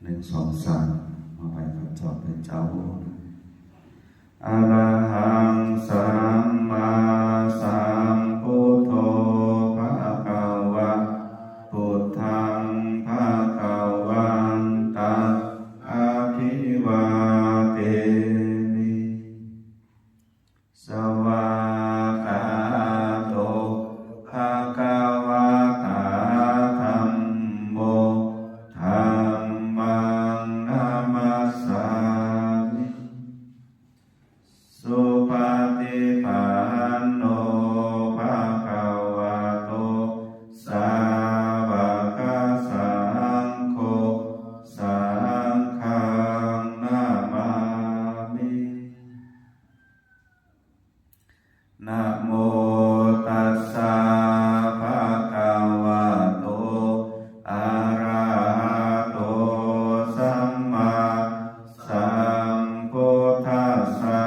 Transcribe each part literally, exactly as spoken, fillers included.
หนึ่ง สอง สาม มาไปครับ จอบเป็นเจ้า Arahaṃ sammāsambuddho bhagavā, buddhaṃ bhagavantaṃ abhivādemi. Svākkhāto bhagavatā dhammo, dhammaṃ namassāmi. Supaṭipanno bhagavato sāvakasaṅgho, saṅghaṃ namāmi. Namo tassa bhagavato arahato sammāsambuddhassa.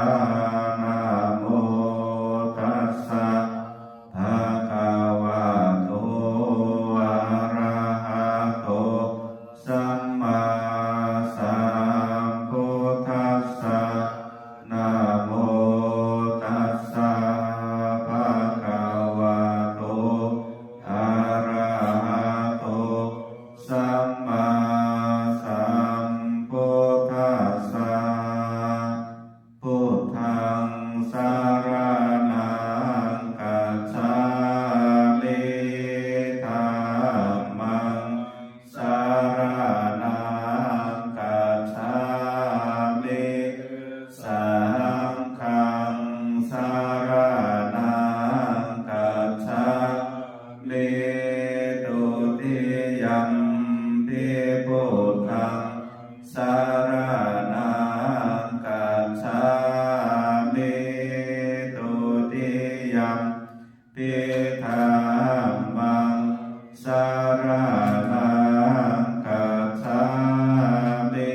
Namo tassa bhagavato arahato sammāsambuddhassa. Namo tassa bhagavato arahato sammāsambuddhassa. Buddhaṃ saraṇaṃ gacchāmi. Dhammaṃ saraṇaṃ gacchāmi. Saṅghaṃ saraṇaṃ gacchāmi. Dutiyampi buddhaṃ saraṇaṃ gacchāmi. Dutiyampi dhammaṃ saraṇaṃ gacchāmi.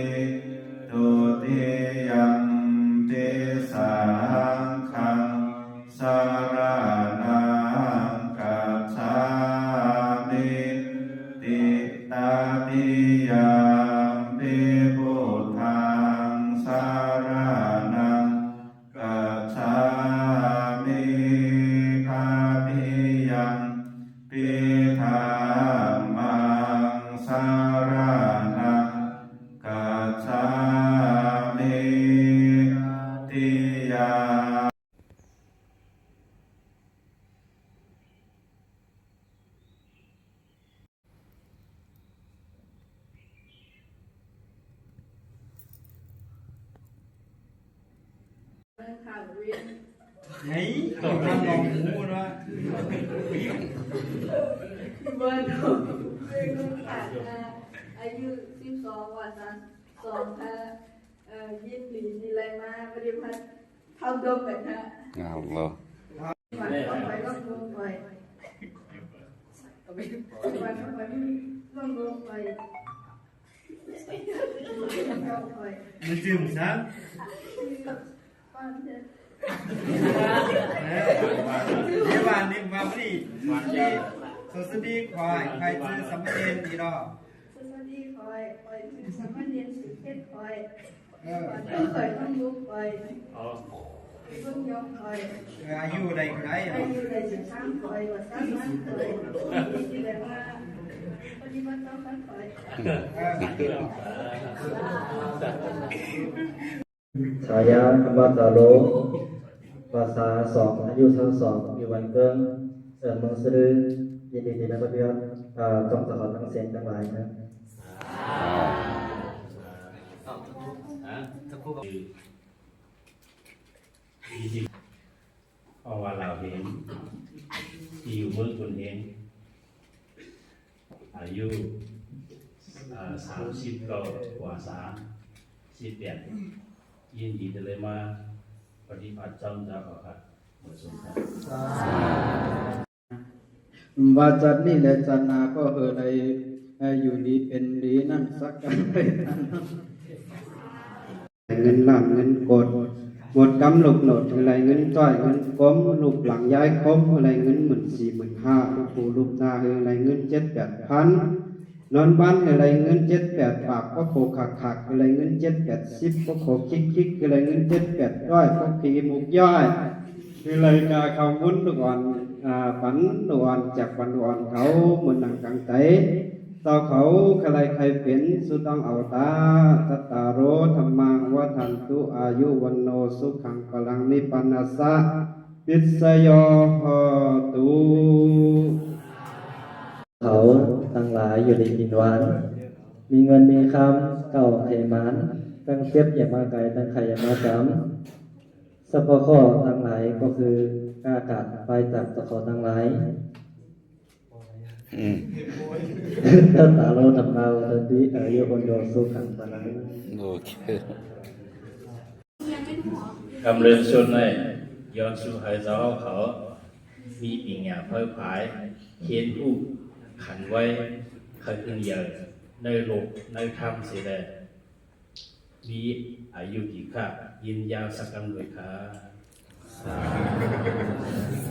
Dutiyampi saṅghaṃ saraṇaṃ gacchāmi. Ti- tatiyampi buddhaṃ saraṇaṃ gacchāmi. Tatiyampi dhammaṃ saraṇaṃ gacchāmi. Tatiya- ไหน ตอบรับน้องหมูนะ เบอร์หนึ่ง อายุสิบสอง วันนั้นสอง ค่ะ เอ่อ ยินดีที่ได้มาปฏิบัติธรรมร่วมกันค่ะ อัลลอฮ์ วันต่อไปก็คงไป วันต่อไปก็คงไป มันจื้อหยัง เอ้ย เดี๋ยววันนี้มาพอดี สวัสดี ข้อย ข้อยจื้อสามเณรนี่เนาะ สวัสดี ข้อย ข้อยจื้อสามเณรสุเทพ ข้อย เออ ข้อยต้องลุก ข้อย อ๋อ ข้อยต้องยอม ข้อย เออ อายุได้เท่าไหร่ อายุได้สิบสาม ข้อย ว่าสาม ข้อย ที่แบบว่าปฏิบัติต่อกัน ข้อย เออ ฉายา ธรรมาจาโร ภาษาสอง อายุซาวสอง อยู่บ้านเกิง เอ่อ เมืองสะดือ ยินดีที่ได้มาเรียน เอ่อ จอมสหอทั้งเสียงทั้งหลายนะ เพราะว่าเราเห็น ที่อยู่เมืองคุณเห็น อายุ อ่า สามสิบเก้ากว่า สามสิบแปด ยินดีที่ได้มาปฏิบัติธรรมเจ้าค่ะ ขอบคุณครับ ว่าจัดนี้และจัดหน้าก็เฮอได้ เอ่อ อยู่ดีเป็นดีนั่นสักกันเลยนะ เงินล้านเงินโกด บวชกำลูกโหนด ให้ได้เงินจ้อยเงินกลม ลูกหลานยายคม ให้ได้เงินหมื่นสี่หมื่นห้า ลูกปู่ลูกตา ให้ได้เงินเจ็ดแปดพัน นอนบ้านคือได้เงินเจ็ดแปดปาก ก็โขกขักขักคือได้เงินเจ็ดแปดสิบ ก็โขกคิกคิกคือได้เงินเจ็ดแปดร้อย ก็ขีหมวกย้อย คือได้กาข้าวมุนลูกอ่อน อ่า ปันลูกอ่อน จากปันลูกอ่อนเขา เหมือนหนังกลางใจ เจ้าเขาคือได้ใครเป็น สุดต้องเอาตา จัตตาโร ธัมมา วัฑฒันตุ อายุ วัณโณ สุขัง พลัง นิพพานัสสะ ปัจจโย โหตุ เขาตังหลายอยู่ดีกินหวาน มีเงินมีคำ เก้าไขหมาน ตั้งเจ็บอย่ามาไกล ตั้งไข่อย่ามาสาม เฉพาะข้อตังหลายก็คือ อากาศไปจากเจ้าของตังหลาย อืม จัตตาโร ธัมมา วัฑฒันติ อายุ วัณโณ สุขัง พลัง โอเค กำเริญชนใน ย้อนสู่ให้เจ้าเขา มีปัญญาเผยผาย เห็นรูปขันไว้ ใครขึ้นใหญ่ ในโลกในธรรมเสียแล มีอายุดีค่ะ ยืนยาวสักกำด้วยค่ะ สาธุ